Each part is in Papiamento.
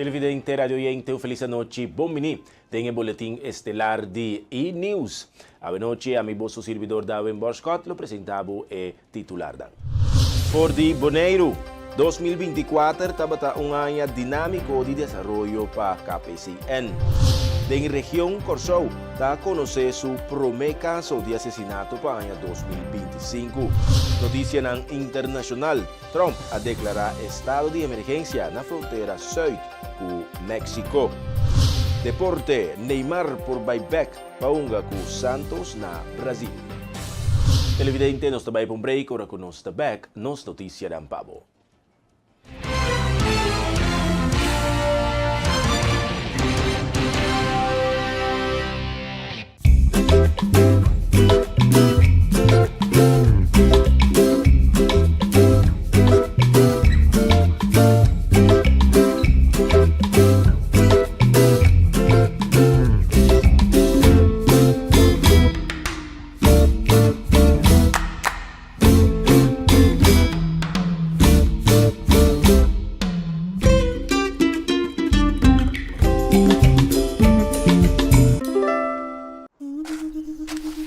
Televidente, radio oyente, un feliz anochi. Bon bini den e boletin estelar di E-News. Awe nochi ami boso sirbidor Darwin Borschot lo presenta bo e titularnan. For di Boneiru, 2024 tabata un aña dinámiko di desaroyo pa KPCN. Den region Kòrsou ta konosé su promé kaso di asesinato pa aña 2025. Notisianan internashonal, Trump a deklará estado di emergensia na frontera sùit ku Mexico. Deporte, Neymar por bai bèk pa hunga ku Santos na Brazil. Televidente, nos ta bai pa un break, ora ku nos ta bèk, nos notisianan pa bo.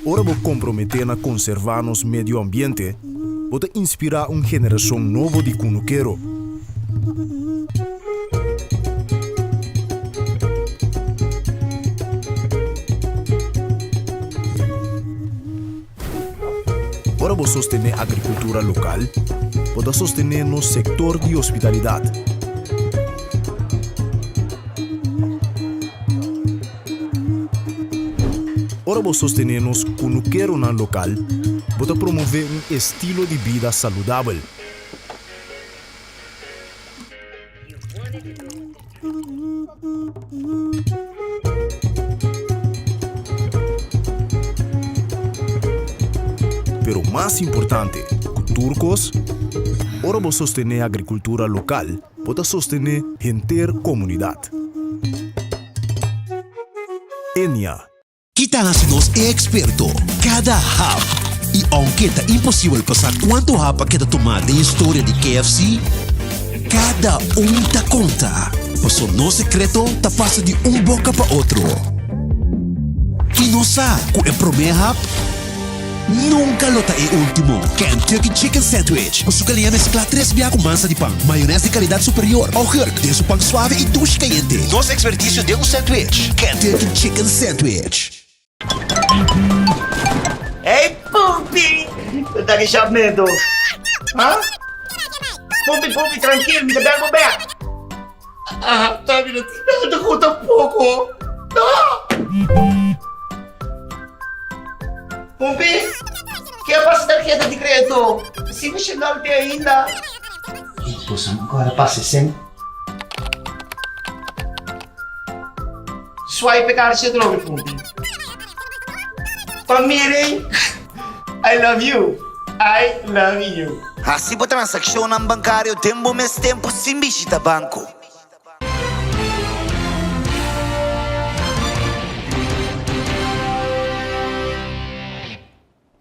Ora bo komprometé na konservá nos medio ambiente, bo ta inspirá un generashon nobo di kunukero. Ora bo sostené agrikultura lokal, bo ta sostené nos sektor di hospitalidat. Ora bo sostené nos kunukeronan lokal, bo ta promové un estilo di bida saludabel. Pero mas importante ku tur kos, ora bo sostené agrikultura lokal, bo ta sostené henter komunidat. Enia. Ki ta hasi nos e eksperto? Kada hap! I ounke ta imposibel pa sa kuantu hap a keda tumá den historia di KFC, kada un ta konta, paso nos sekreto ta pasa di un boka pa otro. I nos sa ku e promé hap nunka lo ta e último. Kentucky Chicken Sandwich ku su kaliña mesklá tres bia ku mansa di pan, mayonès di kalidat superior, augurk den su pan suave i dushi kayente. Nos ekspertisio den un sandwich, Kentucky Chicken Sandwich. Hey Pumpi! Bo ta ki shapmento? Ha? Pumpi, Pumpi, trankil, mi ta bel bo bek. Ah, ta mi no tin nada ku tampoko. No! Pumpi, ke a pasa tarheta di kredito? Si mi shendal te ainda. Boso no kòrda pasa esei? Swipe e karchi atrobe, Pumpi. Pa miren, I love you, I love you. Hasi bo transakshonnan bankario den bo mes tempu sin bishita banko.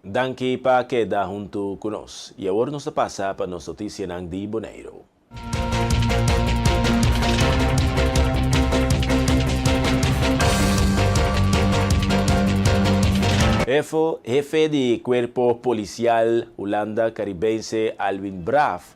Danki pa keda huntu ku nos. I awor nos ta pasa pa nos notisianan di Boneiru. Hefe di Kuerpo Polisial Hulanda Karibense Alwin Braaf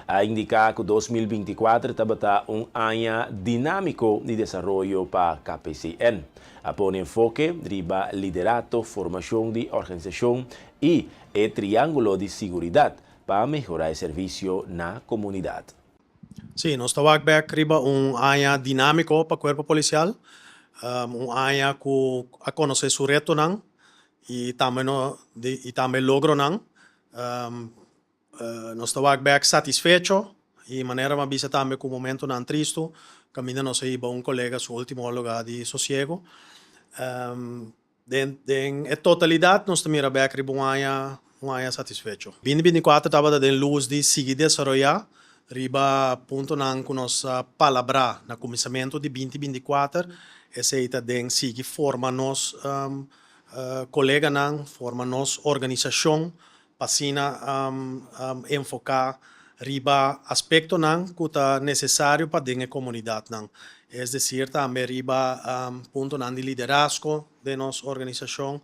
a indiká ku 2024 tabata un aña dinámiko di desaroyo pa KPCN. A pone enfoke riba liderato, formashon di organisashon i e triángulo di siguridat pa mehorá e servisio na komunidat. Sí, nos ta wak bek riba un aña dinámiko pa Kuerpo Polisial, un aña ku a konosé su retonan i tambe no i tambe logronan. Nos ta wak bek satisfecho i manera mi a bisa tambe ku momentunan tristu kaminda nos a hiba un kolega su último lugá di sosiego. Den den e totalidat nos ta mira bek riba un aña un aña satisfecho. Binti 24 tabata den lus di sigui desaroyá riba puntonan ku nos a palabrá na kuminsamentu di binti 24, esei ta den sigui forma nos koleganan, forma nos organisashon pa asina enfoká. riba aspektonan ku ta nesesario pa den e komunidatnan. Es desir tambe riba puntonan di liderazgo den nos organisashon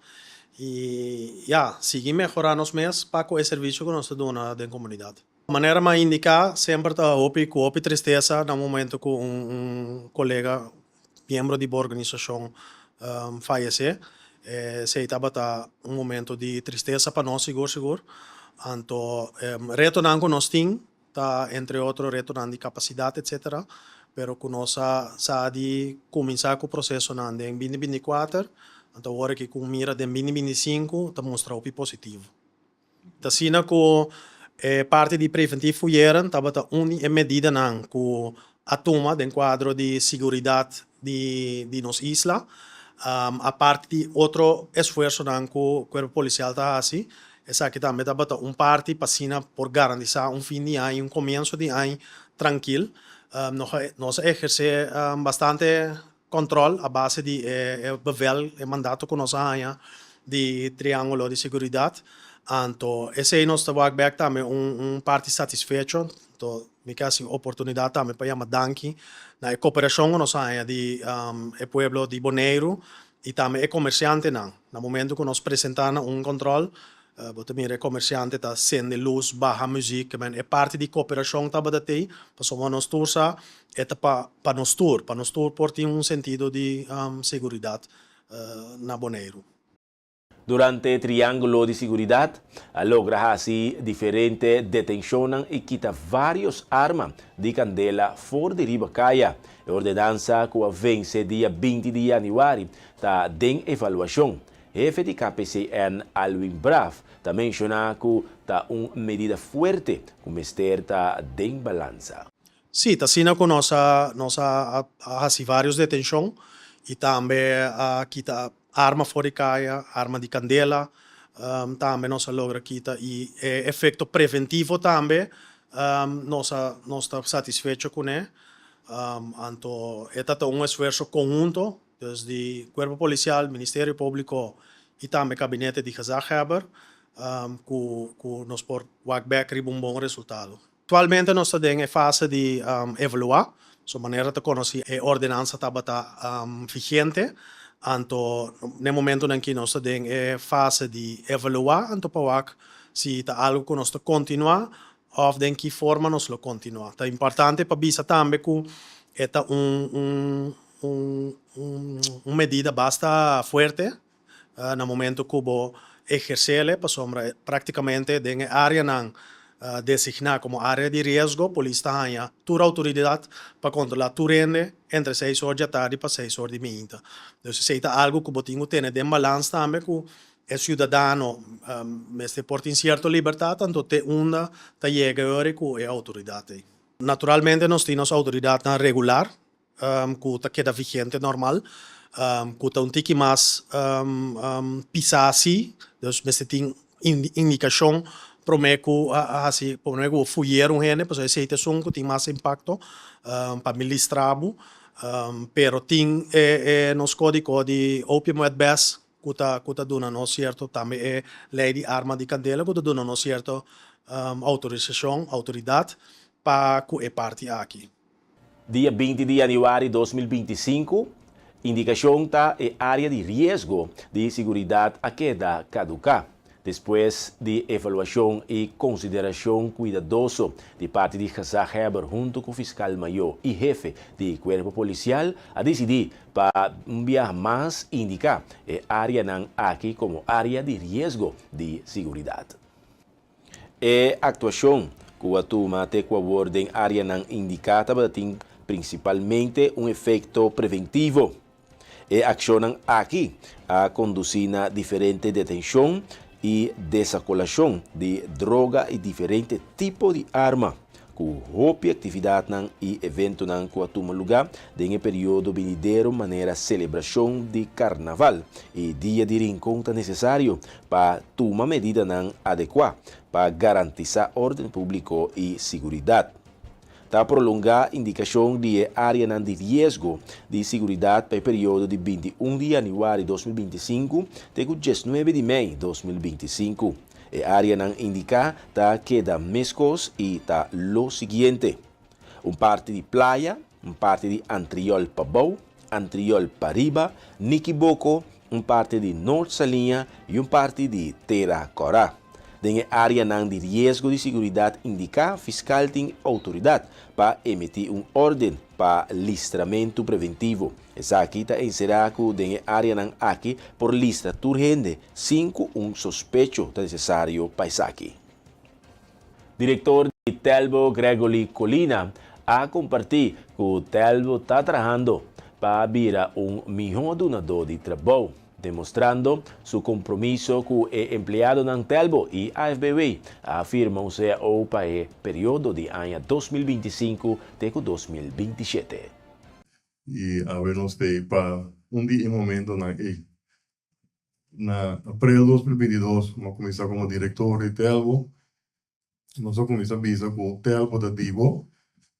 i ya, sigui mehorá nos mes pa ku e servisio ku nos ta duna den komunidat. Manera mi a indiká, semper ta hopi ku hopi tristesa na momento ku un kolega, miembro di bo organisashon fayesé. Esei tabata un momento di tristesa pa nos sigur sigur. Anto retonan ku nos tin ta entre otro retonan di kapasidat etsetera, pero ku nos a sa di kuminsá ku prosesonan den binti 24, anto awor aki ku mira den binti 25 ta mustra hopi positivo. Ta asina ku e parti di preventief fuyeren tabata un di e medidanan ku a tuma den kuadro di siguridat di nos isla. Aparte di otro esfuersonan ku Kuerpo Polisial ta hasi, esaki tambe tabata un parti pa asina por garantisá un fin di aña i un komienso di aña trankil. Nos a ehersé bastante Kòntròl a base di e bevel, e mandato ku nos a haña di Triángulo di Seguridat. Anto esei nos ta wak bèk tambe un un parti satisfecho. Anto mi ke hasi oportunidat tambe pa yama danki na e koperashon ku nos a haña di e pueblo di Boneiru i tambe e komersiantenan. Na momento ku nos presentá na un kòntròl Bo ta mira e komersiante ta sende lus, baha muzik, men e parti di koperashon tabata tei, pasobra nos tur sa e ta pa pa nos tur, pa nos tur por tin un sentido di seguridat na Boneiru. Durante e triángulo di siguridat a logra hasi diferente detenshonnan i kita vários arma di kandela for di riba kaya. E ordenansa ku a vense dia 20 di yanüari ta den evaluashon. Hefe di KPCN Alwin Braaf ta menshoná ku ta un medida fuerte ku mester ta den balansa. Sí, ta asina ku nos a nos a hasi vários detenshon i tambe a kita arma for di kaya, arma di kandela tambe nos a logra kita i e efekto preventivo tambe nos a nos ta satisfecho kuné. Anto e ta ta un esfuerso konhunto Dus di Cuerpo Policial, Ministerio Publico y tambe Gabinete di Gezaghebber cu cu nos por wak bek riba un bon resultado. Actualmente nos ta den e fase di evalua, so manera ta conoci e ordenansa tabata vigente, anto n'e momentonan aki nos ta den e fase di evalua anto pa wak si ta algo cu nos ta continua of den ki forma nos lo continua. Ta importante pa bisa tambe cu e ta un un Un medida basta fuerte na momento ku bo ehersele pasobra praktikamente den e areanan designá komo area di riesgo polis ta haña tur outoridat pa kontrolá tur hende entre seis or djatardi pa seis or di mainta. Dus esei ta algu ku bo tin ku tene den balans tambe ku e siudadano mester por tin sierto libertat anto te unda ta yega e ora ku e outoridat ei. Naturalmente nos tin nos outoridatnan regular ku ta keda vigente normal, ku ta un tiki mas pisá si, dus mester tin indikashon promé ku hasi, promé ku bo fuyer un hende, pasobra esei ta esun ku tin mas impakto pa mi listra bo, pero tin e nos kódigo di Opiumwet bes ku ta ku ta duna nos sierto, tambe e lei di arma di kandela ku ta duna nos sierto outorisashon, outoridat pa ku e parti aki. Dia 20 di yanüari 2025, indikashon ta e área di riesgo di siguridat a keda kaduká. Despues di evaluashon i konsiderashon kuidadoso di parti di gezaghebber huntu ku fiskal mayó i hefe di kuerpo polisial a disidí pa un biaha mas indiká e áreanan aki komo área di riesgo di siguridat. E aktuashon ku a tuma te ku awor den áreanan indiká tabata tin prinsipalmente un efekto preventivo. E akshonnan aki a kondusí na diferente detenshon i desakolashon di droga i diferente tipo di arma. Ku hopi aktividatnan i eventonan ku a tuma lugá den e periodo binidero manera selebrashon di Karnaval i Dia di Rincon ta nesesario pa tuma medidanan adekuá pa garantisá órden públiko i siguridat. Ta prolongá indikashon di e áreanan di riesgo di siguridat pa e periodo di 21 di yanüari 2025 te ku 19 di mei 2025. E áreanan indiká ta keda meskos i ta lo siguiente, un parti di Playa, un parti di Antriol Pabou, Antriol Pariba, Nikiboko, un parti di Noord Saliña i un parti di Tera Kòrá. Den e áreanan di riesgo di siguridat indiká, fiskal tin outoridat pa emití un órden pa listramentu preventivo. Esaki ta enserá ku den e áreanan aki por listra tur hende sin ku un sospecho ta nesesario pa esaki. Direktor di Telbo Gregoly Colina a kompartí ku Telbo ta trahando pa bira un mihó dunadó di trabou, demostrando su kompromiso ku e empleadonan. Telbo i AFBW a firma un cao pa e periodo di aña 2025 te ku 2027. I awe nos ta ei pa un di e momentonan ei. Na aprel 2022 mi a kuminsá komo direktor di Telbo. Nos a kuminsá bisa ku Telbo ta di bo,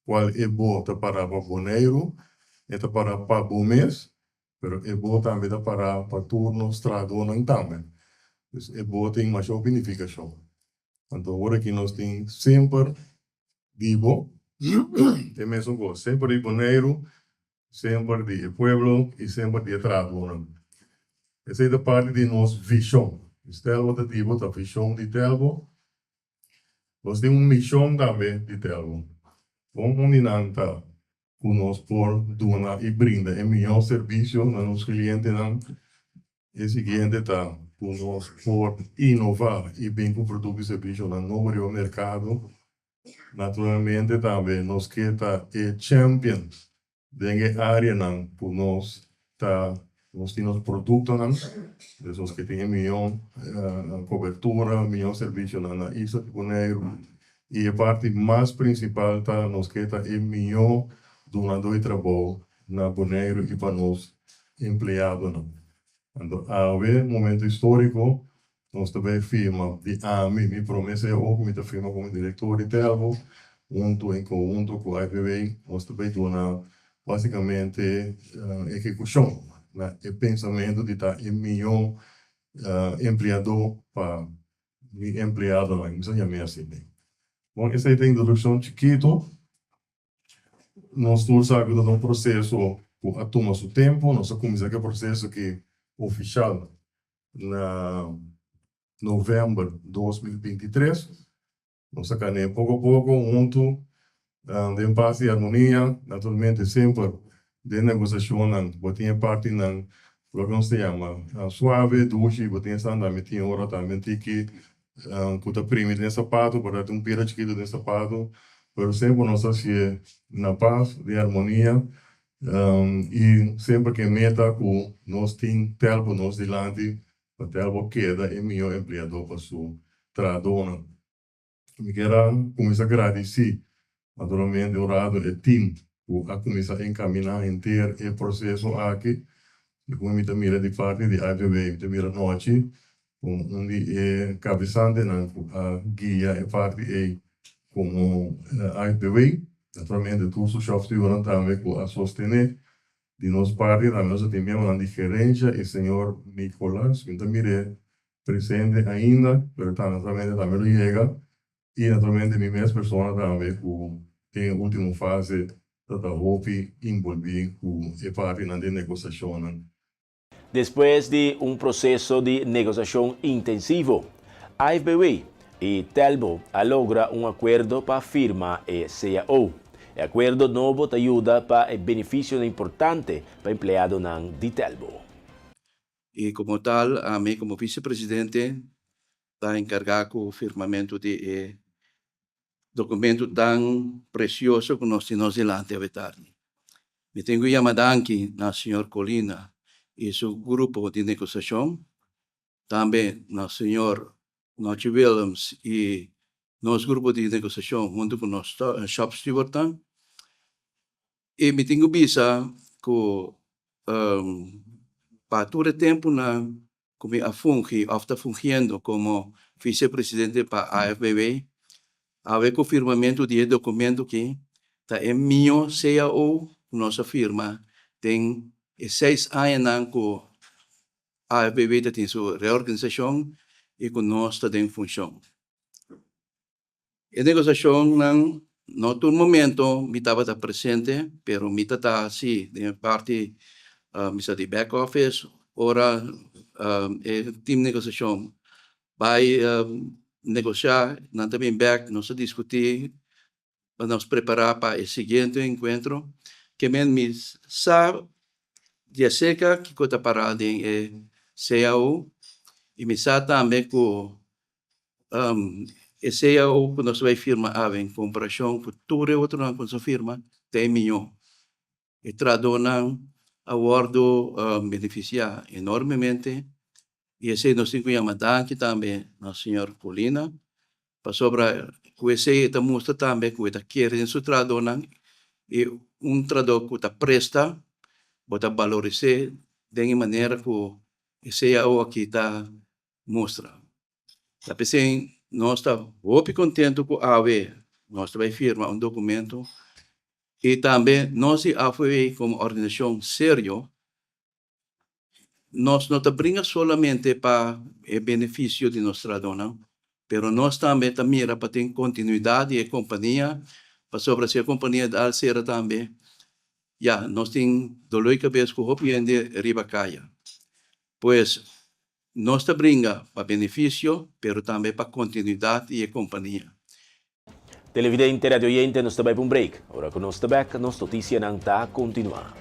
kual e bo ta pará pa Boneiru, e ta pará pa bo mes, pero e bo tambe ta pará pa tur nos trahadónan tambe. Dus e bo tin masha hopi nifikashon. Anto ora ki nos tin semper di bo, e mesun kos, semper di Boneiru, semper di e pueblo i semper di e trahadónan. Esei ta parti di nos vishon. Dus Telbo ta di bo ta vishon di Telbo. Nos tin un mishon tambe di Telbo. Un un di nan ta ku nos por duna i brinda e mihó servisio na nos klientenan. E siguiente ta ku nos por inová i bin ku produkto i servisionan nobo riba merkado. Naturalmente tambe nos ke ta e champion den e áreanan ku nos ta nos tin nos produktonan. Dus nos ke tin e mihó kobertura, mihó servisionan na isla di Boneiru. I e parti mas prinsipal ta nos ke ta e mihó dunadó di trabou na Boneiru i pa nos empleadonan. Anto awe, momento históriko, nos ta bay firma di ami, mi prome CEO ku mi ta firma komo direktor di Telbo, huntu en konhunto ku IPB, nos ta bay duna basikamente ehekushon na e pensamentu di ta e mihó empleadó pa mi empleadonan, mi sa yam'é asina. Bon, esei ta introdukshon chikitu. Nos tur sa ku ta un proseso ku a tuma su tempu. Nos a kuminsá ku e proseso aki ofishal na novèmber 2023. Nos a kan'é poko poko huntu den pas i armonia. Naturalmente semper den negosiashonnan bo tin e partinan loke nos ta yama suave, dushi, bo tin esnan tambe tin ora tambe un tiki ku ta primi den sapato, por ta tin un piedra chikitu den sapato, pero semper nos ta hasié na pas, den armonia i semper ku e meta ku nos tin Telbo nos dilanti pa Telbo keda e mihó empleadó pa su trahadónan. Mi kier a kuminsá gradisí naturalmente un rato e tim ku a kuminsá enkaminá henter e proseso aki. I komo mi ta mira di parti di AVB, mi ta mira nochi komo un di e kabesantenan ku a guia e parti ei komo AVB. Naturalmente tur su shòfstuurnan tambe ku a sostené. Di nos parti tambe nos a tin miembronan di gerencia i señor Nicolas, mi ta mir'é presente ainda, pero ta naturalmente tambe lo yega y naturalmente mi mes persona tambe cu den e ultimo fase ta ta hopi involvi cu e partinan den negociacionnan. Despues di un proseso di negosiashon intensivo, AFBW i Telbo a logra un akuerdo pa firma e cao. E akuerdo nobo ta yuda pa e benefisionan importante pa empleadonan di Telbo. I komo tal ami komo visepresidente ta enkargá ku firmamentu di e dokumentu tan presioso ku nos tin nos dilanti awe tardi. Mi tin ku yama danki na señor Colina i su grupo di negosiashon, tambe na señor Nochi Willems i nos grupo di negosiashon huntu ku nos shop stewardnan. I mi tin ku bisa ku pa tur e tempunan ku mi a fungi òf ta fungiendo komo visepresidente pa AFBW, awe ku firmamentu di e dokumentu ki ta e mihó cao ku nos a firma den e seis añanan ku AFBW ta tin su reorganisashon. i ku nos ta den funshon. E negosiashonnan no tur momento mi tabata presente, pero mi ta ta si den e parti mi sa di back office ora e team negosiashon bai negosiá nan ta bin bek nos ta diskutí pa nos prepará pa e siguiente enkuentro. Ke men mi sa di aserka kiko ta pará den e cao i mi sa tambe ku e cao ku nos bai firma awe en komparashon ku tur e otronan ku nos a firma ta e mihó. E trahadónan a wòrdu benefisiá enormemente i esei nos tin ku yama danki tambe na señor Colina pasobra ku esei e ta mustra tambe ku e ta kere den su trahadónan i un trahadó ku ta presta bo ta baloris'é den e manera ku e cao aki ta mustra. Ta p'esei nos ta hopi kontentu ku awe nos ta bai firma un dokumento i tambe nos di AFW komo organisashon serio nos no ta bringa solamente pa e benefisio di nos trahadónan pero nos tambe ta mira pa tin kontinuidat di e kompania pasobra si e kompania dal sera tambe ya nos tin doló di kabes ku hopi hende riba kaya. Pues Nos ta bringa pa benefisio, pero tambe pa kontinuidat di e kompania. Televidente, radioyente, nos ta bai pa un break. Ora ku nos ta bek, nos notisianan ta kontinuá.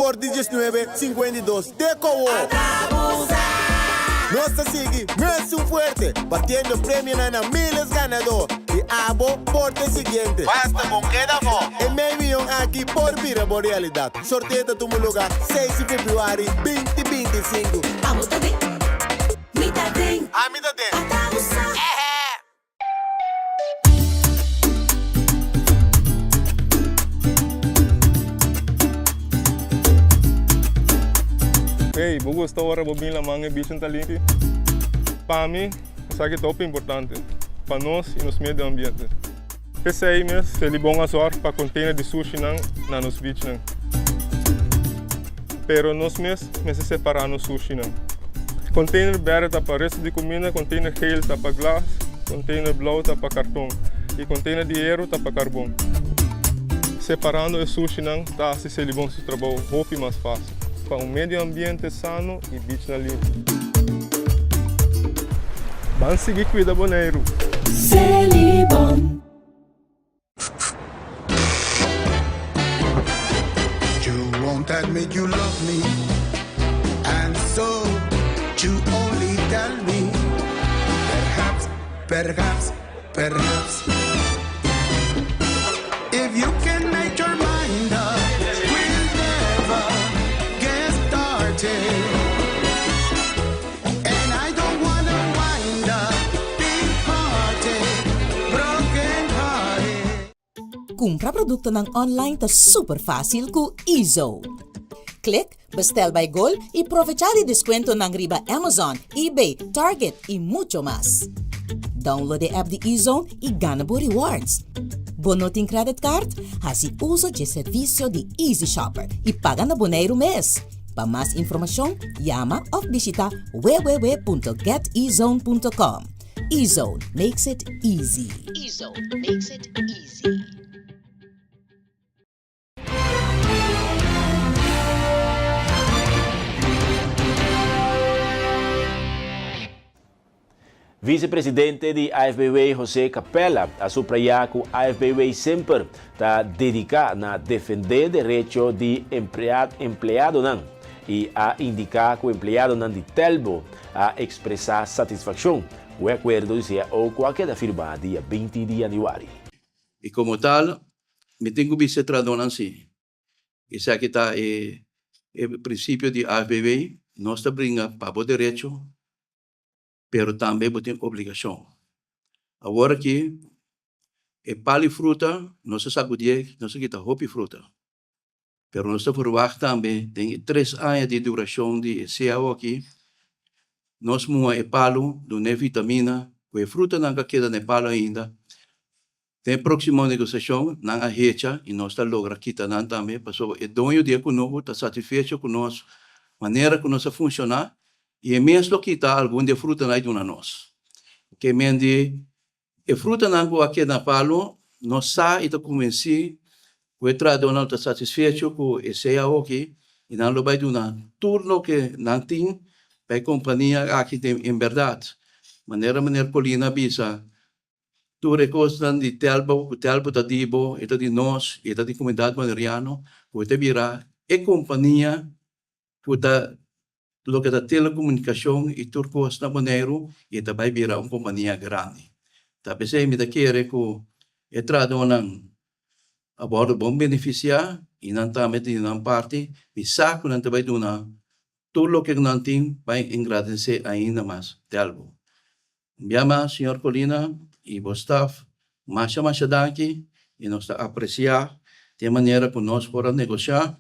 For di diesnuebe 52 te kowo. Nos ta sigui mesun fuerte, batiendo premionan na miles ganadó. I abo por ta e siguiente. Basta bon keda afó. E mei miyon aki por bira bo realidat. Sorteo ta tuma luga seis di februari 2025. Abo ta den, mi ta den. Ami ta den. Ata bo sa. Ehe! Hey, bo gusta ora bo bin laman e bichan ta limpi? Pa mi, esaki ta hopi importante pa nos y nos medio ambiente. P'esei mes, Selibon a zorg pa container di sushinan na nos beachnan. Pero nos mes mester separá nos sushinan. Container berde ta pa resto di cuminda, container geel ta pa glas, container blauw ta pa carton y container di hero ta pa carbon. Separando e sushinan ta haci Selibon su trabou hopi mas facil pa un medio ambiente sano y beachnan limpi. Ban sigui cuida Boneiru! Selibon. You won't admit you love me And so you only tell me Perhaps, perhaps, perhaps If you can make your mind up We'll never get started And I don't wanna wind up Big party, broken hearted Kumpra produktonan online ta super fásil ku Ezo. Klik Bestel by Gol i provechá di deskuentonan riba Amazon, eBay, Target i mucho mas. Download e app di Ezone i gana bo rewards. Bo no tin credit card? Hasi uso dje servisio di Easy Shopper i paga na Boneiru mes. Pa mas informashon, yama òf bishitá www.getezone.com. Ezone makes it easy. Ezone makes it easy. Vicepresidente di AFBW José Capella a subraya cu AFBW semper ta dedica na defende derecho di empleadonan y a indica cu empleadonan di Telbo a expresa satisfaccion cu e acuerdo di cao cu a keda firma dia 20 di januari. Y como tal mi tin cu bisa e trahadónan si. Esaki ta e e principio di AFBW, nos ta bringa pa bo derecho. pero tambe bo tin obligashon. Awor aki e pal di fruta nos a sakudié, nos a kita hopi fruta. Pero nos ta verwagt tambe den e tres aña di durashon di e cao aki, nos muha e palu, dun'é vitamina, ku e frutanan ku a keda na e palu ainda, den e próksimo negosiashon nan a hecha i nos ta logra kita nan tambe, pasobra e doño di e kunuku ta satisfecho ku nos manera ku nos a funshoná i e mes lo kita algun di e frutanan i duna nos. Ke men di E frutanan ku a keda na palu, nos sa i ta konvensí ku e trahadónan lo ta satisfecho ku e CAO aki i nan lo bai duna tur loke nan tin pa e kompania aki den en bèrdat. Manera meneer Colina a bisa, tur e kosnan di Telbo, ku Telbo ta di bo, e ta di nos, i e ta di komunidat boneriano, ku e ta bira e kompania ku ta loke ta telekomunikashon i tur kos na Boneiru i e ta bai bira un kompania grandi. Ta p'esei mi ta kere ku e trahadónan a wòrdu bon benefisiá i nan tambe di nan parti mi sa ku nan ta bai duna tur loke ku nan tin bai engrandesé ainda mas Telbo. Un bia mas señor Colina i bo staf masha masha danki i nos ta apresiá di e manera ku nos por a negoshá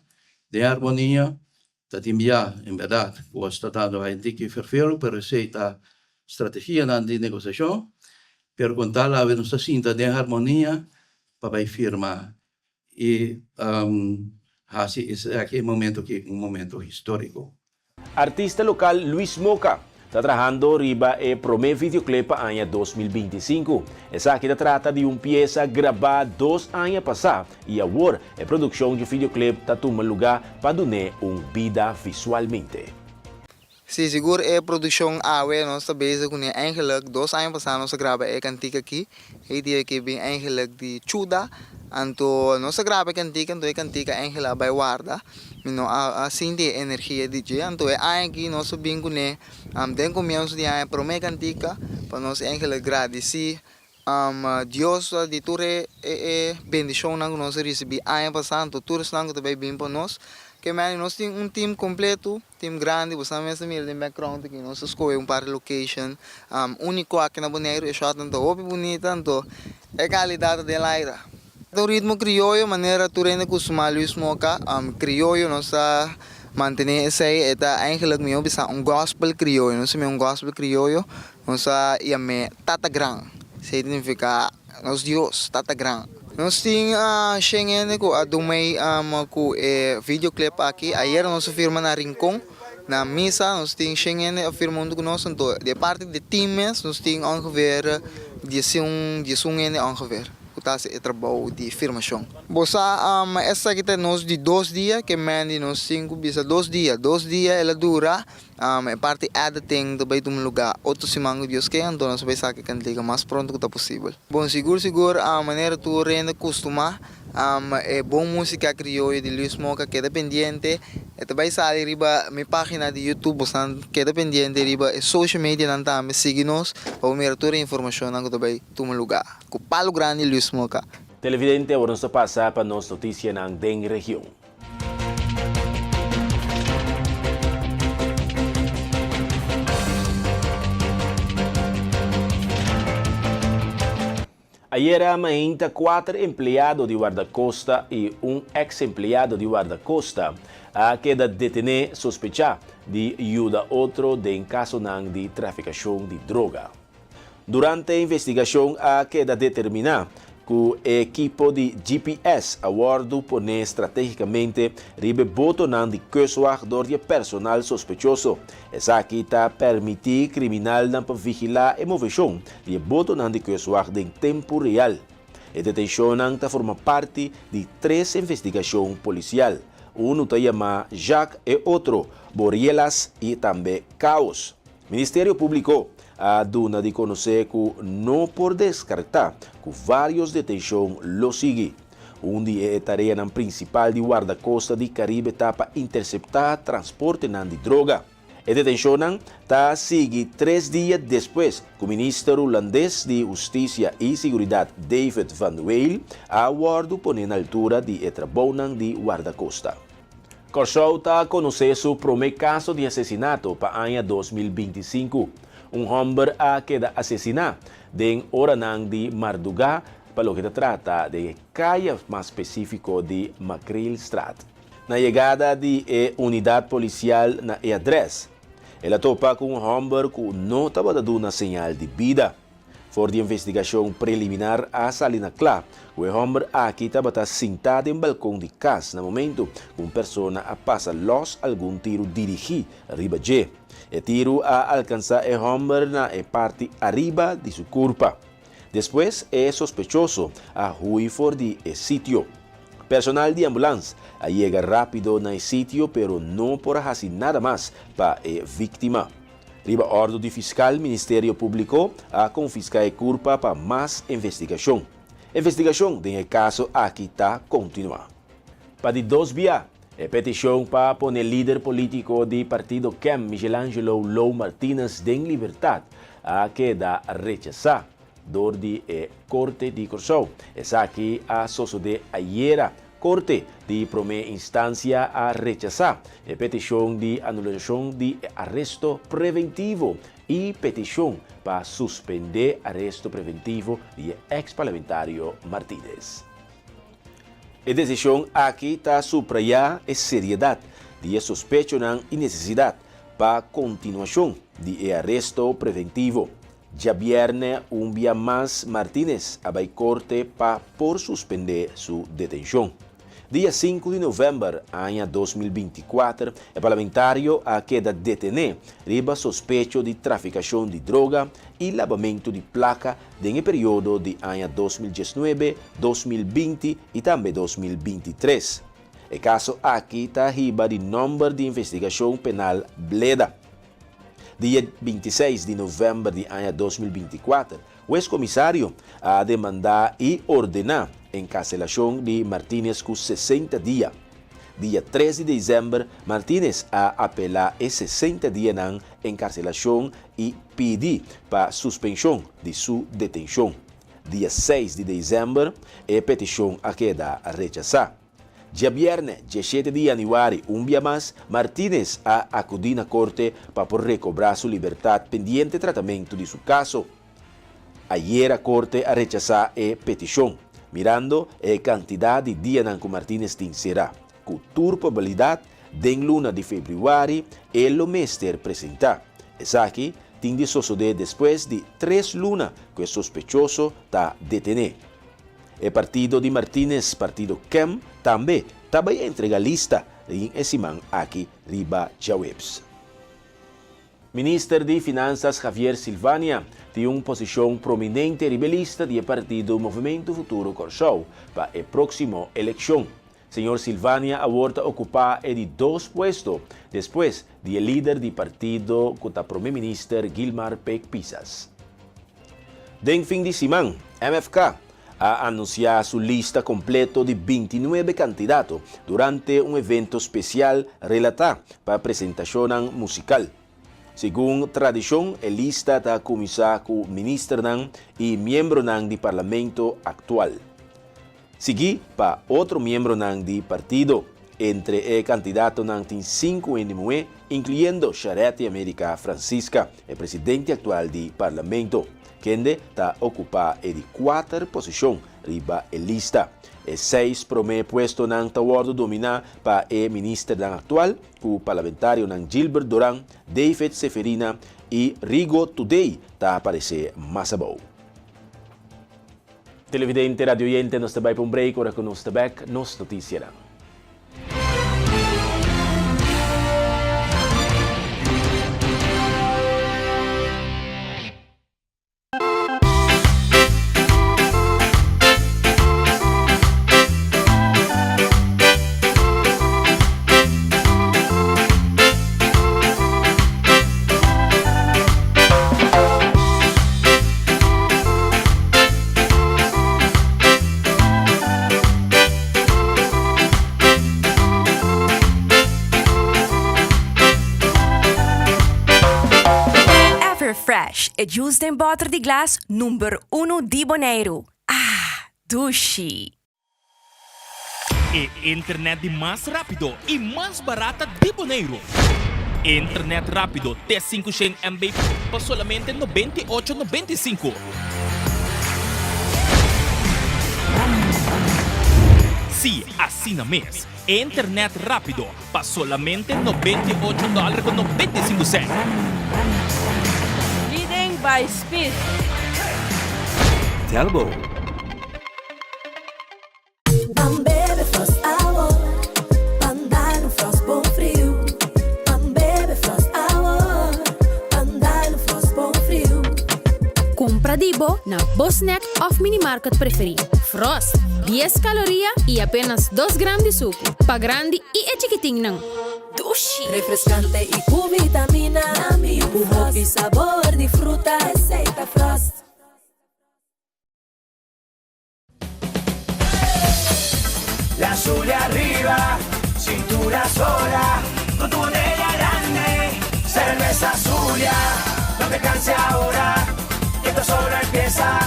den armonia. Ta tin bia, en bèrdat, ku a sta dando a Enrique ferfelu, pero esei ta strategianan di negosiashon. Pero kon tal awe nos ta sinta den harmonia pa bai firma i hasi esaki e momento aki un momento históriko. Artista lokal Luis Moca ta trahando riba e promé videoclip pa aña 2025. Esaki ta trata di un piesa grabá dos aña pasá i awor e produkshon dje videoclip ta tuma lugá pa dun'é un bida visualmente. Sí, sigur e produkshon awe nos ta bezig kuné eigenlijk dos aña pasá nos a graba e kantika aki, e idea aki bin eigenlijk di Chuda, anto nos a graba e kantika anto e kantika eigenlijk a bai warda, Mi no a sinti e energia di dje, anto e aña aki nos a bin kuné den komienso di aña promé kantika pa nos eigenlijk gradisí Dios di tur e e bendishonnan ku nos a risibí aña pasá, anto tur esnan ku ta bai bin pa nos. Ke meni nos tin un team kompleto, team grandi, bo sa mes ta mira den background aki nos a skohe un par di location úniko aki na Boneiru, e shotnan ta hopi bunita, anto e kalidat ta den laira. Ta un ritmo krioyo manera tur hende kustumá Luis Moca. Krioyo nos ta mantené esei, e ta eigenlijk mihó bisa un gospel krioyo. Nos ta mira un gospel krioyo, nos ta yam'é Tata Gran. Esei ta nifiká nos Dios, Tata Gran. Nos tin shen hende ku a dun mei ku e videoclip aki. Ayera nos a firma na Rincon, na misa, nos tin shen hende a firma huntu ku nos. Anto di e parti di team mes nos tin ongeveer diesun, diesun hende ongeveer. Ku ta hasi e trabou di firmashon. Bo sa, esaki ta nos di dos dia, ke men di nos tin ku bisa dos dia. Dos dia el a dura, e parti editing ta bai tuma lugá otro siman ku Dios ke, anto nos a bai saka e kantika mas pronto ku ta posibel. Bon, sigur sigur, manera tur hende kustumá, e bon músika krioyo di Luis Moca keda pendiente, e ta bai sali riba mi página di YouTube, bosan keda pendiente riba e social medianan tambe, sigui nos pa bo mira tur e informashonnan ku ta bai tuma lugá. Ku palu grandi Luis Moca. Televidente awor nos ta pasa pa nos noticianan den region. Ayera mainta kuater empleado di Wardakosta i un eks empleado di Wardakosta a keda detené sospechá di yuda otro den kasonan di trafikashon di droga. Durante e investigashon a keda determiná ku e ekipo di GPS a wòrdu poné stratégikamente riba e botonan di kustwacht dor di e personal sospechoso. Esaki ta permití kriminalnan pa vigilá e moveshon di e botonan di kustwacht den tempu real. E detenshonnan ta forma parti di tres investigashon polisial. Unu ta yamá Jacques, e otro Borielas i tambe Caos. Ministerio Públiko a duna di konosé ku no por deskartá ku vários detenshon lo sigui. Un di e tareanan prinsipal di Wardakosta di Karibe ta pa interseptá transportenan di droga. E detenshonnan ta sigui tres dia despues ku minister hulandes di Hustisia i Siguridat David van Weel a wòrdu poné na altura di e trabounan di Wardakosta. Kòrsou ta konosé su promé kaso di asesinato pa aña 2025. Un hòmber a keda asesiná den oranan di mardugá pa loke ta trata den e kaya mas spesífiko di Makreelstraat. Na yegada di e unidat polisial na e adrès, el a topa ku un hòmber ku no tabata duna señal di bida. For di investigashon preliminar a sali na kla ku e hòmber aki tabata sintá den balkon di kas na momentu ku un persona a pasa lòs algun tiru dirigí riba dje. E tiru a alkansá e hòmber na e parti ariba di su kurpa. Despues e sospechoso a hui for di e sitio. Personal di ambulans a yega rápido na e sitio pero no por a hasi nada mas pa e víktima. Riba òrdu di fiskal, Ministerio Públiko a konfiská e kurpa pa mas investigashon. Investigashon den e kaso aki ta kontinuá. Pa di dos bia, e petishon pa pone lider polítiko di partido kem Michelangelo Lou Martinez den libertat a keda rechasá dor di e Korte di Kòrsou. Esaki a sosodé ayera Korte di Promé Instansia a rechasá e petishon di anulashon di e aresto preventivo i petishon pa suspendé aresto preventivo di e eks parlamentario Martínez. E desishon aki ta suprayá e seriedat di e sospechonan i nesesidat pa kontinuashon di e aresto preventivo. Djabièrnè un bia mas Martínez a bai korte pa por suspendé su detenshon. Dia sinku di novèmber aña 2024 e parlamentario a keda detené riba sospecho di trafikashon di droga i labamentu di plaka den e periodo di aña 2019, 2020 i tambe 2023. E kaso aki ta hiba di nòmber di investigashon penal Bleda. Dia 26 di novèmber di aña 2024, wes komisario a demandá i ordená enkarselashon di Martínez ku 60 dia. Dia 3 di desèmber, Martínez a apelá e 60 dianan enkarselashon i pidi pa suspenshon di su detenshon. Dia 6 di desèmber, e petishon a keda rechasá. Djabièrnè, 17 di yanüari, un bia mas, Martínez a akudí na korte pa por rekobrá su libertat pendiente tratamentu di su kaso. Ayera korte a rechasá e petishon, mirando e kantidat di dianan ku Martínez tin será. Ku tur probabilidat, den luna di febrüari e lo mester presentá. Esaki tin di sosodé despues di tres luna ku e sospechoso ta detené. E partido di Martínez, partido kem, tambe ta bai entrega lista den e siman aki riba djaweps. Minister di Finansas Javier Silvania tin un posishon prominente riba e lista di e partido Movementu Futuro Kòrsou pa e próksimo elekshon. Señor Silvania awor ta okupá e di dos puesto despues di e lider di partido ku ta Prome Minister Gilmar Pek Pisas. Den fin di siman, MFK a anunsiá su lista kompleto di 29 kandidato durante un evento spesial relatá pa presentashonnan musikal. Segun tradishon e lista ta kuminsá ku ministernan i miembronan di parlamento aktual. Sigui pa otro miembronan di partido. Entre e kandidatonan tin sinku hende muhé, inkluyendo Charetti America Francisca, e presidente aktual di parlamento, kende ta okupá e di kuater posishon riba e lista. E seis promé puestonan ta wòrdu dominá pa e ministernan aktual, ku parlamentarionan Gilbert Doran, David Seferina i Rigo Today ta aparesé mas abou. Televidente, radioyente, nos ta bai pa un break, ora ku nos ta bèk, nos notisianan. Everfresh, e juice den bòter di glas number uno di Boneiru. Ah, dushi! E internet di mas rapido y mas barata di Boneiru. Internet rápido te 500 MB pa solamente 98 95. Sí, asina mes. Internet rápido pa solamente 98 dòler ku 95 sènt. Leading by speed. Telbo. Ban bebe Frost awor, ban dal un Frost bon friu. Ban bebe Frost awor, ban dal un Frost bon friu. Kumpra di bo na bo snack òf minimarket preferí. Frost, dies kaloria i apenas dos gram di suku. Pa grandi i e chikitinnan. Dushi! Refreskante i ku vitamina. Ku hopi sabor di fruta. Esei ta Frost. La Zulia arriba, cintura sola, con tu botella grande, cerveza Zulia, no te canses ahora, que esto solo empieza,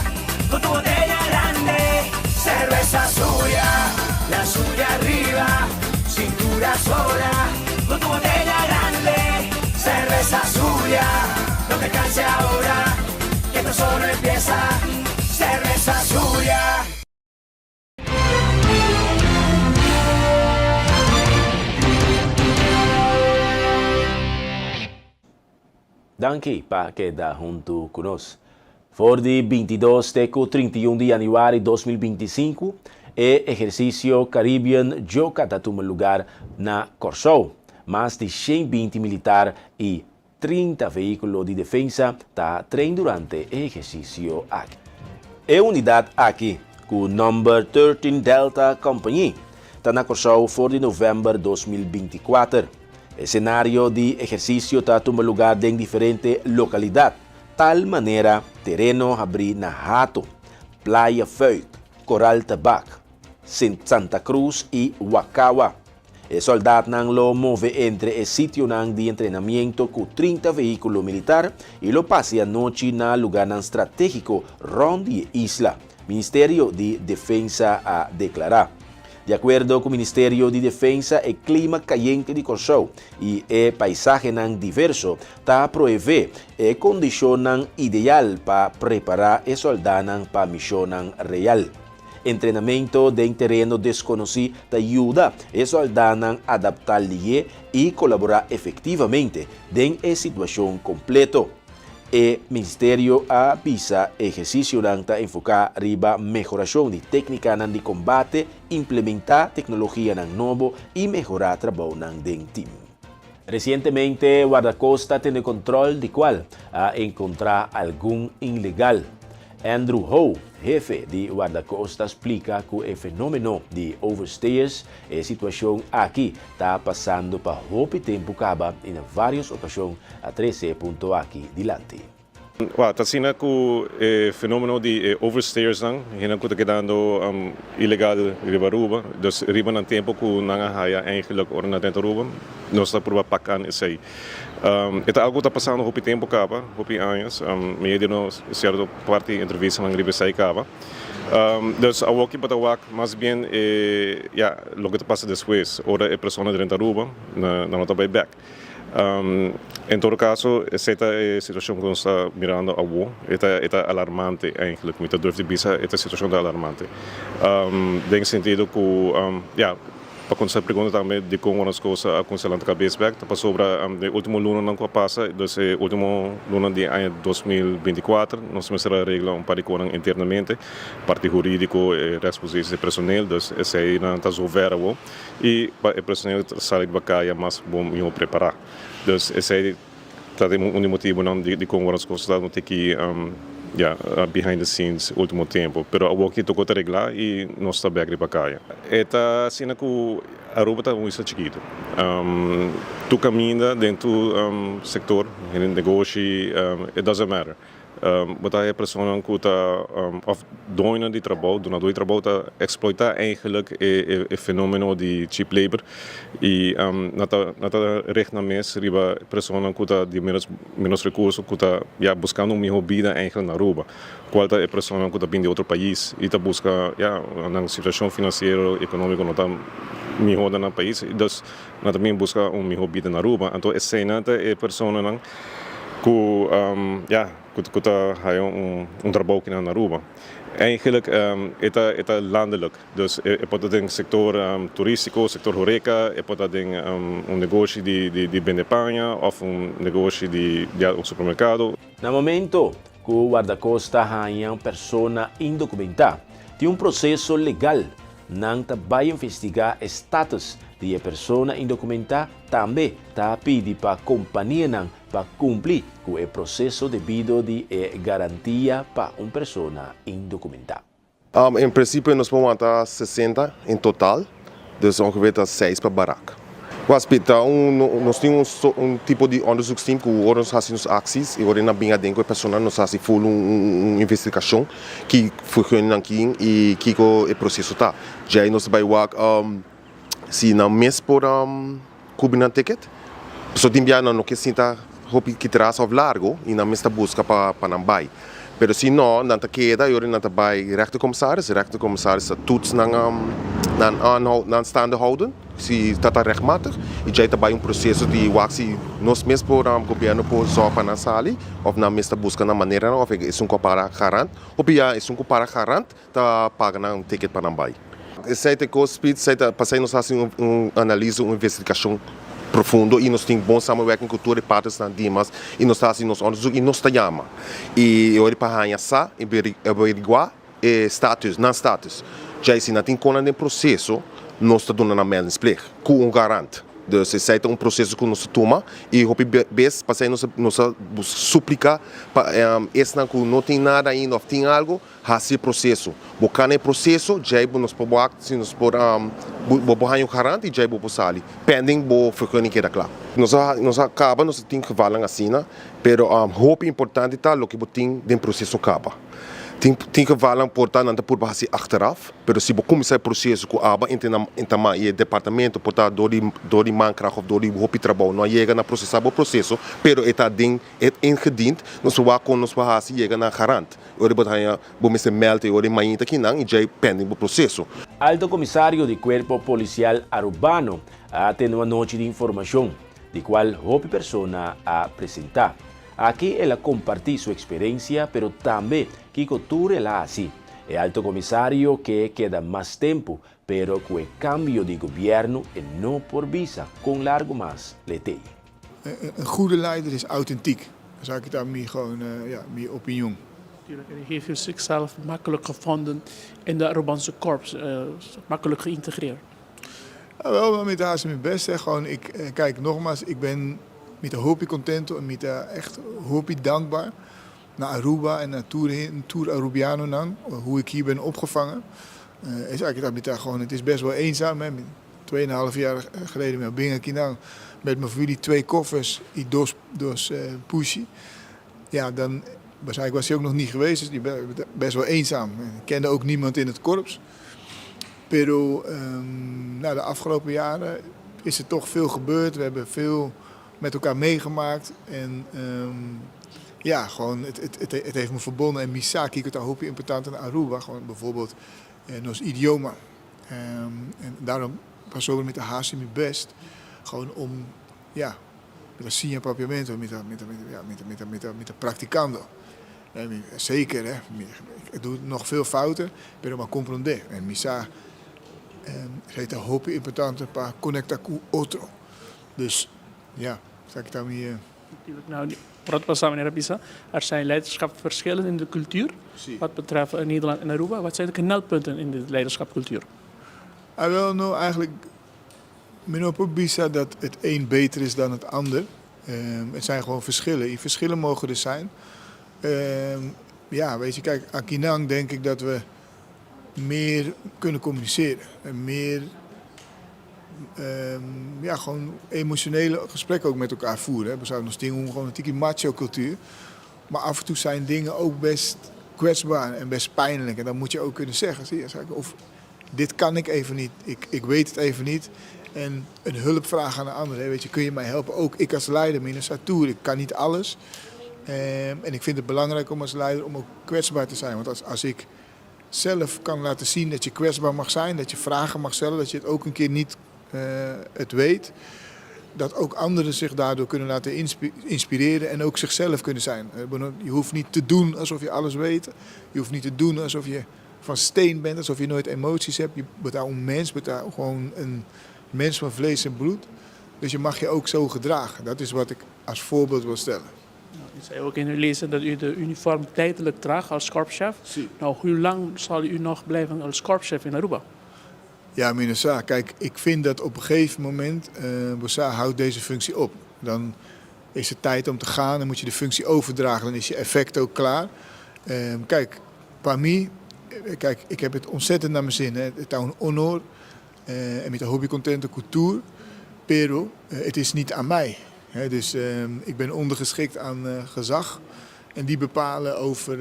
con tu botella grande, cerveza Zulia, la Zulia arriba, cintura sola, con tu botella grande, cerveza Zulia, no te canses ahora, que esto solo empieza, cerveza Zulia. Danki pa keda huntu ku nos. For di 22 te ku 31 di yanüari 2025 e ehersisio Caribbean Joka ta tuma lugar na Kòrsou. Mas di 120 militar i 30 vehíkulo di defensa ta train durante e ehersisio aki. E unidat aki, ku nòmber Thirteen Delta Company, ta na Kòrsou for di novèmber 2024. E senario di ehersisio ta tuma lugá den diferente lokalidat, tal manera tereno habrí na Hato, Playa Fuik, Koral Tabak, Santa Cruz i Wakawa. E sòldatnan lo move entre e sitionan di entrenamiento ku 30 vehíkulo militar i lo pasa e anochi na lugánan stratégiko rònt di e isla, Ministerio di Defensa a deklará. Di akuerdo ku Ministerio di Defensa e klima kayente di Kòrsou i e paisahenan diverso ta proevé e kondishonnan ideal pa prepará e sòldánan pa mishonnan real. Entrenamento den tereno deskonosí ta yuda e sòldánan adaptá lié i kolaborá efektivamente den e situashon kompleto. E ministerio a bisa ehersisionan ta enfoká riba mehorashon di téknikanan di kombate, implementá teknologianan nobo i mehorá trabounan den tim. Resientemente Wardakosta tene kontrol di kual a enkontrá algun ilegal. Andrew Ho, hefe di Wardakosta splika ku e fenómeno di overstayers, e situashon aki ta pasando pa hopi tempu kaba i na vários okashon a trese e punto aki dilanti. Wou, ta asina ku e fenómeno di e overstayersnan, hendenan ku ta kedando ilegal riba Aruba, dus riba nan tempu ku nan a haya eigenlijk ora nan ta den Aruba, nos ta purba pak an esei. E ta algu ku ta pasando hopi tempu kaba, hopi añas. Mi a duna sierto parti entrevistanan riba esei kaba. Dus awoki bo ta wak mas bien e, ya, loke ta pasa despues, ora e persona drenta Aruba, nan no ta bai bek. En todo kaso, esei ta e situashon ku nos ta mirando awo. E ta, e ta alarmante eigenlijk. Mi ta durf di bisa e ta situashon ta alarmante. Den sentido ku, ya. Pa kontestá e pregunta tambe dikon ora nos kosa a kuminsá lanta kabes bèk ta pasobra den último lunanan ku a pasa, dus e último luna di aña 2024, nos mester a regla un par di konan internamente, parti hurídiko, e rèksposisie di personel, dus eseinan ta zover awor i pa e personel sali riba kaya mas bon mihó prepará. Dus esei. Ta den un di motibunan dikon ora nos kosa ta no tiki ya behind the scenes ultimo tempu. Pero awor ki toko ta reglá i nos ta bèk riba kaya. E ta asina ku Aruba ta un isla chikitu. Tur kaminda den tur sektor, hende negoshi, it doesn't matter. Bo ta e personanan ku ta òf doñonan di trabou, dunadó di trabou ta eksploitá eigenlik e e fenómeno di cheap labor i nan ta nan ta richt nan mes riba personanan ku ta di ménos ménos rekurso ku ta ya buskando un mihó bida eigenlik na Aruba kual ta e personanan ku ta bini di otro pais i ta buska ya nan situashon finansiero ekonómiko no ta. mihó den nan pais, dus nan ta bin buska un mihó bida na Aruba. Anto eseinan ta e personanan ku ya ku ta haya un trabou kinan na Aruba. Eigenlijk e ta e ta landelijk, dus e por ta den sektor turístiko, sektor horeca, e por ta den un negoshi di di bende paña òf un negoshi di un supermerkado. Na momento ku Wardakosta haña un persona indokumentá, tin un proseso legal. Nan ta bai investigá e status di e persona indokumentá, tambe ta pidi pa kompanianan pa kumpli ku e proseso debido di e garantia pa un persona indokumentá. En principio nos por wanta 60 en total, dus ongeveer ta seis pa barak. Waspi, ta un, nos tin un un tipo di onderzoeksteam ku ora nos hasi nos acties y ora nan bin aden ku e persona nos hasi full un un investigacion ki vergunning nan tin y kiko e proceso ta. Djei nos ta bai wak si nan mes por kubri nan ticket. Pasobra tin bia nan no ke sinta hopi kitras of largo y nan mes ta buska pa pa nan bai. Pero si no, nan ta keda y ora nan ta bai rechtercommissaris, rechtercommissaris ta toets nan nan aanhoud nan staande houden si ta ta rechtmatig y djei ta bai un proceso di wak si nos mes por gobierno por zorg pa nan sali of nan mes ta buska nan maneranan of esun cu a para garant. Hopi ya esun cu para garant ta paga nan un ticket pa nan bai. Esei ta e kos, Piet, esei ta pasei nos hasi un analise, un investigashon profundo i nos tin bon samenwerking ku tur e partnersnan dimas i nos ta hasi nos onderzoek i nos ta yama i e ora pa haña sa i averiguá e status, nan status. Djei si nan tin konan den proseso nos ta duna nan meldingsplicht ku un garant. Dus esei ta un proseso ku nos ta tuma i hopi bes pasei nos nos ta suplika pa esnan ku no tin nada ainda òf tin algu Hasi e proseso. Bo kana e proseso, djei bo nos por wak si nos por bo por haña un garant i djei bo por sali, pending bo vergunning keda kla. Nos a nos a kaba, nos a tin gevalnan asina, pero hopi importante ta loke bo tin den proseso kaba. Tin tin gevalnan por ta nan ta purba hasi achteraf, pero si bo kuminsá e proseso ku aba entamá i e departamento por ta dor di dor di mankracht òf dor di hopi trabou no a yega na prosesá bo proseso, pero e ta den e ingediend, nos por wak kon nos por hasi yega na garant. Ora bo ta haña bo mester mèlta e ora e mainta kinan i djei pending bo proseso. Alto Comisario di Cuerpo Policial Arubano a tene un anochi di informacion, di cual hopi persona a presenta. Aki el a comparti su experencia pero tambe kico tur el a haci. E Alto Comisario ke keda mas tempo pero cu e cambio di gobierno e no por bisa con largo mas le tey. Een goede leider is authentiek. Esaki ta mi gewoon, ja, mi opinion. Natuurlijk, en heeft u zichzelf makkelijk gevonden in de Arubanse korps, makkelijk geïntegreerd? Wel, mi ta hasi mi best, hè. Gewoon, ik, kijk, nogmaals, ik ben, mi ta hopi contento en mi ta echt hopi dankbaar na Aruba en na tur, tur Arubianonan, hoe ik hier ben opgevangen. Esaki ta mi ta gewoon, het is best wel eenzaam, hè. Tweeënhalf jaar geleden mi a bin aki nan met mi familie twee koffers y dos dos pushi. Ja, dan waarschijnlijk was hij ook nog niet geweest, dus je bent best wel eenzaam. Ik kende ook niemand in het korps. Pero nou, de afgelopen jaren is er toch veel gebeurd. We hebben veel met elkaar meegemaakt. En ja, gewoon, het, het, het, het heeft me verbonden. En mi sa kiko ta hopi importante na Aruba, gewoon bijvoorbeeld nos idioma. En daarom pasobra mi ta hasi mi best gewoon om ja mi ta siña papiamento mi ta mi ta ja mi ta mi ta mi ta mi ta practicando zeker hè mi ik doe nog veel fouten pero mi a comprende en mi sa esei ta hopi importante pa conecta cu otro dus ja esaki ta mi. Natuurlijk, nou, wat was meneer Bisa, er zijn leiderschapsverschillen in de cultuur wat betreft Nederland en Aruba. Wat zijn de knelpunten in de leiderschapcultuur? Ah, wel, nou, eigenlijk, mi no por bisa dat het een beter is dan het ander. Het zijn gewoon verschillen. Die verschillen mogen er zijn. Ja, weet je, kijk, akinan denk ik dat we meer kunnen communiceren. En meer ja, gewoon emotionele gesprekken ook met elkaar voeren. Hè. We zouden nog dingen gewoon een tiki macho cultuur. Maar af en toe zijn dingen ook best kwetsbaar en best pijnlijk. En dan moet je ook kunnen zeggen, zie je, of dit kan ik even niet, ik, ik weet het even niet. En een hulpvraag aan de ander, hè. Weet je, kun je mij helpen? Ook ik als leider, mi no sa tur, ik kan niet alles. En ik vind het belangrijk om als leider om ook kwetsbaar te zijn. Want als, als ik. zelf kan laten zien dat je kwetsbaar mag zijn, dat je vragen mag stellen, dat je het ook een keer niet eh, het weet. Dat ook anderen zich daardoor kunnen laten inspireren en ook zichzelf kunnen zijn. Eh, je hoeft niet te doen alsof je alles weet. Je hoeft niet te doen alsof je van steen bent, alsof je nooit emoties hebt. Je bent daar een mens, bent daar gewoon een mens van vlees en bloed. Dus je mag je ook zo gedragen. Dat is wat ik als voorbeeld wil stellen. Nou, u zei ook in uw lezen dat u de uniform tijdelijk draagt als korpschef. Nou, hoe lang zal u nog blijven als korpschef in Aruba? Ja, meneer Sa, kijk, ik vind dat op een gegeven moment, uh, Bossa houdt deze functie op. Dan is het tijd om te gaan, dan moet je de functie overdragen, dan is je effect ook klaar. Uh, kijk, pa mi, eh, kijk, ik heb het ontzettend naar mijn zin. Hè. Het is een honor en met de hopi contento cu tur, pero het is niet aan mij. Hè. Dus ehm, ik ben ondergeschikt aan gezag. En die bepalen over,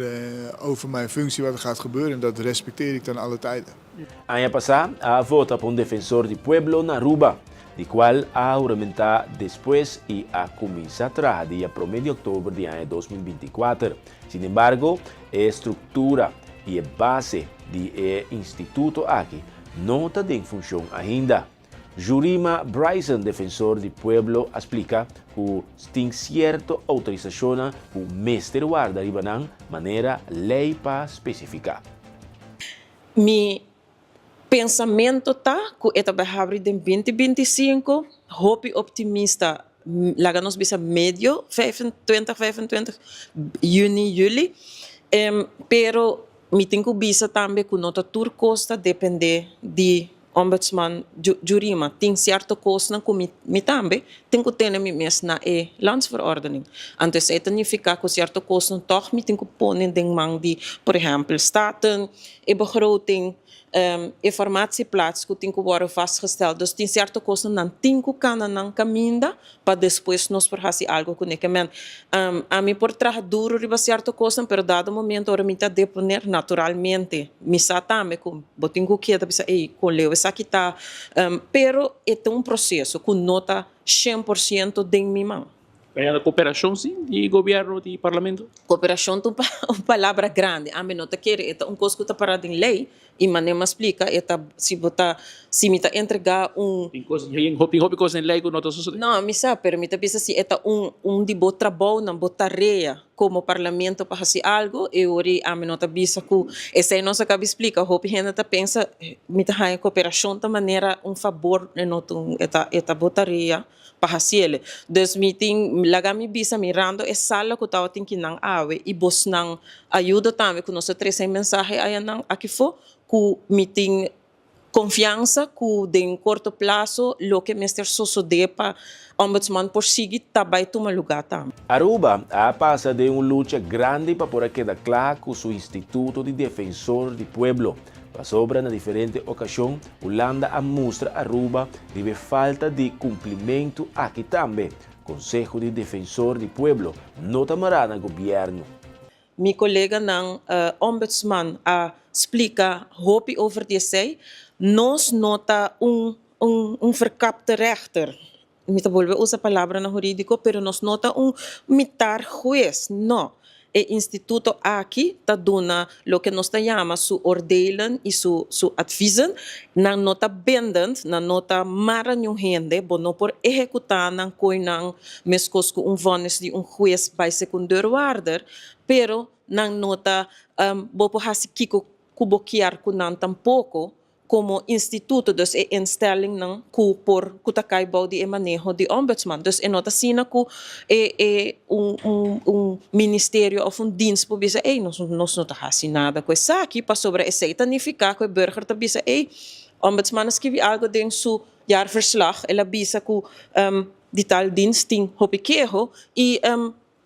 over mijn functie wat er gaat gebeuren. En dat respecteer ik dan alle tijden. Aña pasá a vota pa un defensor di pueblo na Aruba, di kual a huramentá despues i a kuminsá traha dia promé di òktober di aña 2024. Sinembargo, e struktura i e base di e instituto aki no ta den funshon ainda. Jurima Bryson, defensor di pueblo, a splika ku tin sierto outorisashonnan ku mester warda riba nan manera lei pa spesifiká. Mi pensamento ta ku e ta bai habri den 2025, hopi optimista laga nos bisa medio 2025, juni, juli, pero mi tin ku bisa tambe ku no ta tur kos ta depende di Ombudsman Jurima, tin sierto kosnan ku mi mi tambe tin ku tene mi mes na e landsverordening. Anto esei ta nifiká ku sierto kosnan tòg mi tin ku pone den man di, por ehèmpel, Staten, e begroting, e formatieplaats ku tin ku wòrdu vastgesteld. Dus tin sierto kosnan nan tin ku kana nan kaminda pa despues nos por hasi algo kuné. Ke men, ami por traha duru riba sierto kosnan, pero dado momento ora mi ta deponer, naturalmente mi sa tambe ku bo tin ku keda bisa, ey, kon leu esaki ta. Pero e ta un proseso ku no ta 100% den mi man. Bayendo koperashon si di gobierno di parlamento? Koperashon ta un palabra grandi. Ami no ta kere e ta un kos ku ta para den lei i manera mi a splika e ta si bo ta si mi ta entrega un. Tin kos tin hopi kos den lei ku no ta sosode. No, mi sa, pero mi ta bisa si e ta un un di bo trabounan, bo tarea komo parlamento pa hasi algu, e ora ei ami no ta bisa ku esei nos a kaba di splika. Hopi hende ta pensa mi ta haña koperashon ta manera un fabor, e no ta un e ta e ta bo tarea. pa hasiele. Dus mi tin laga mi bisa mirando e sala ku tabatin kinan awe i bosnan ayuda tambe ku nos a trese e mensahe ayanan akifó ku mi tin konfiansa ku den korto plaso loke mester sosodé pa Ombudsman por sigui ta bai tuma lugá tambe. Aruba a pasa den un lucha grandi pa por a keda kla ku su Instituto di Defensor di Pueblo. Pasobra na diferente okashon Hulanda a mustra Aruba riba e falta di kumplimentu aki tambe. Konseho di Defensor di Pueblo no ta mará na gobièrnu. Mi koleganan Ombudsman a splika hopi over di esei. Nos no ta un un verkapte rechter. Mi ta bolbe usa palabranan hurídiko, pero nos no ta un mitar hues, no. E instituto aki ta duna loke nos ta yama su oordelen i su su adviezen. Nan no ta bindend, nan no ta mara niun hende, bo no por ehekutá nan koe nan meskos ku un vonnis di un hues bai segun deurwaarder, pero nan no ta, bo por hasi kiko ku bo kier ku nan tampoko, komo instituto, dus e instellingnan ku por ku ta kai bou di e maneho di Ombudsman. Dus e no ta asina ku e e un un un ministerio òf un dienst por bisa ey nos nos no ta hasi nada ku esaki pasobra esei ta nifiká ku e burger ta bisa ey Ombudsman a skibi algu den su jaarverslag el a bisa ku di tal dienst tin hopi keho i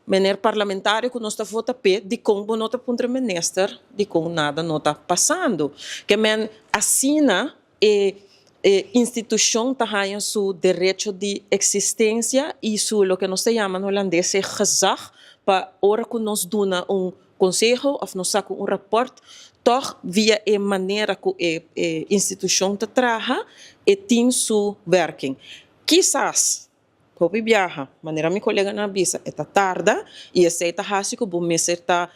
Meneer parlamentario ku nos ta vota p'e, dikon bo no ta puntra minister dikon nada no ta pasando? Ke men asina e e institushon ta haña su derecho di eksistensia i su loke nos ta yama na holandes e gezag pa ora ku nos duna un konseho òf nos saka un rapòrt tòg via e manera ku e e institushon ta traha e tin su werking. Kisas Hopi biaha, manera mi koleganan a bisa, e ta tarda i esei ta hasi ku bo mester ta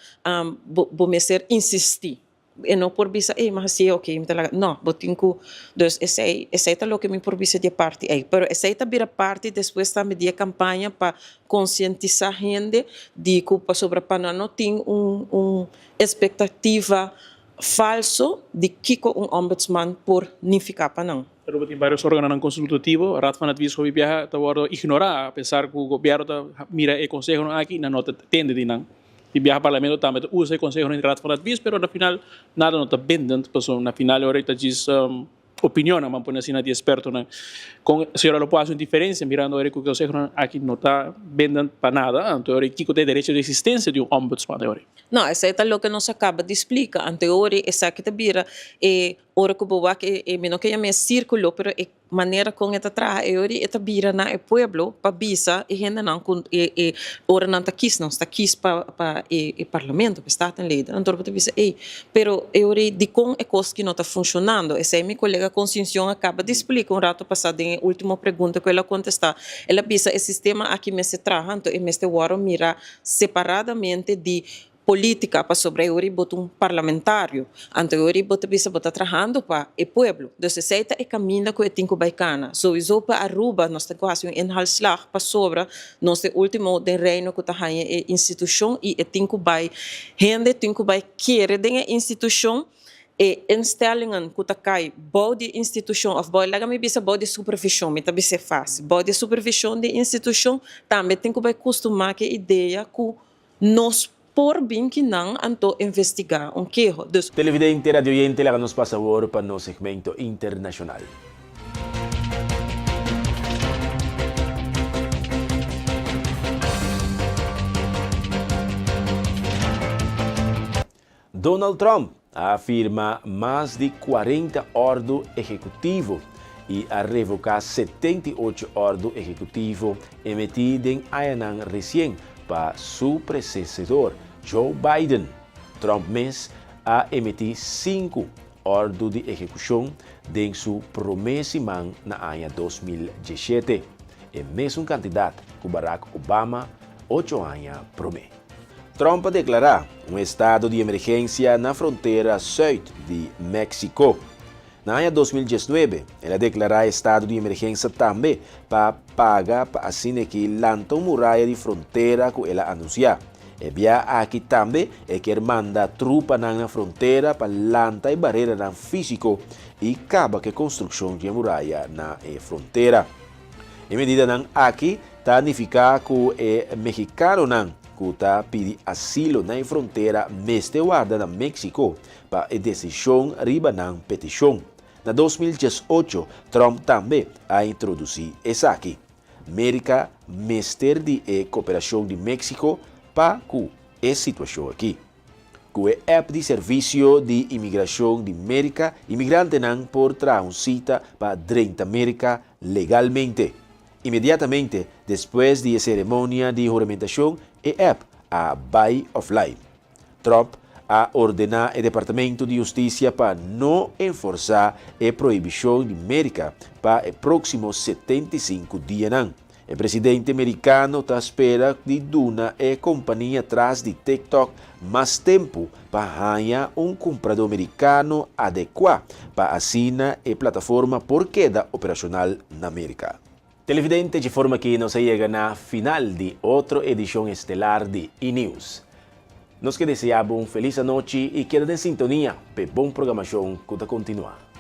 bo mester insistí. E no por bisa, ey, mi a hacié, ok, mi ta laga. No, bo tin cu, dus esey, esey ta loke mi por bisa di e parti ey. Pero esey ta bira parti despues tambe di e campaña pa concientisa hende di cu pasobra pa nan no tin un, un expectativa falso di kico un ombudsman por nifica pa nan. Aruba tin varios organonan consultativo, Raad van Advies hopi biaha ta wordo ignora a pesar cu gobierno ta mira e consehonan aki nan no ta tende di nan. Di biaha parlamento tambe ta usa e consehonan di Raad van Advies pero na final nada no ta bindend pasobra na final e ora ta djis opinionnan ban pone asina di expertonan. Con señora lo por haci un diferencia mirando ora cu e consehonan aki no ta bindend pa nada anto e ora kico ta e derecho di existencia di un ombudsman e ora? No, esey ta loke nos a caba di splica anto e ora esaki ta bira e Ora ku bo wak e, e mi no ke yama e sírkulo, pero e manera kon e ta traha e ora e ta bira na e pueblo pa bisa e hendenan ku e e ora nan ta kis, nos ta kis pa pa e e parlamento, pa e Statenleden. Anto bo ta bisa ey, pero e ora ei dikon e kos ki no ta funshonando? Esei mi kolega Concincion a kaba di splika un rato pasá den e último pregunta ku el a kontestá. El a bisa e sistema aki mester traha, anto e mester wòrdu mirá separadamente di Politica pasobra e ora bo ta un parlamentario, anto e ora bo ta bisa bo ta trahando pa e pueblo. Dus esey ta e caminda cu e tin cu bay cana. Sowiso pa Aruba nos ta cu haci un inhaalslag pasobra nos ta e ultimo den Reino cu ta haña e institucion y e tin cu bay, hende tin cu bay kere den e institucion, e instellingen cu ta cay bou di e institucion of bou, laga mi bisa bou di supervision, mi ta bis'e facil, bou di e supervision di e institucion tambe tin cu bay custuma cu e idea cu Nos por bin ki nan anto investigá un keho. Dus. Televidente, radioyente, laga nos pasa awor pa nos segmento internashonal. Donald Trump a firma mas di 40 òrdu ehekutivo i a revoká 78 òrdu ehekutivo emití den añanan resien pa su presesedor, Joe Biden. Trump mes a emití sinku òrdu di ehekushon den su promé siman na aña 2017, e mesun kantidat ku Barack Obama ocho aña promé. Trump a deklará un estado di emergensia na frontera sùit di Meksiko. Na aña 2019 el a deklará estado di emergensa tambe pa paga pa asina ki lanta un muraya di frontera ku el a anunsiá. E bia aki tambe e kier manda trupanan na frontera pa lanta e bareranan físiko i kaba ku e konstrukshon di e muraya na e frontera. E medidanan aki ta nifiká ku e mexikanonan ku ta pidi asilo na e frontera mester warda na Meksiko pa e desishon riba nan petishon. Na 2018 Trump tambe a introdusí esaki. Merika mester di e koperashon di Meksiko pa ku e situashon aki. Ku e app di Servisio di Imigrashon di Merika, imigrantenan por traha un sita pa drenta Merika legalmente. Inmediatamente despues di e seremonia di huramentashon, e app a bai offline. Trump a ordená e Departamento di Hustisia pa no enforsá e prohibishon di Merika pa e próksimo 75 dianan. E presidente merikano ta spera di duna e kompania tras di TikTok mas tempu pa haña un kumpradó merikano adekuá pa asina e plataforma por keda operashonal na Merka. Televidente, dje forma aki nos a yega na final di otro edishon estelar di E-News. Nos ke deseá bo un felis anochi i keda den sintonia p'e bon programashon ku ta kontinuá.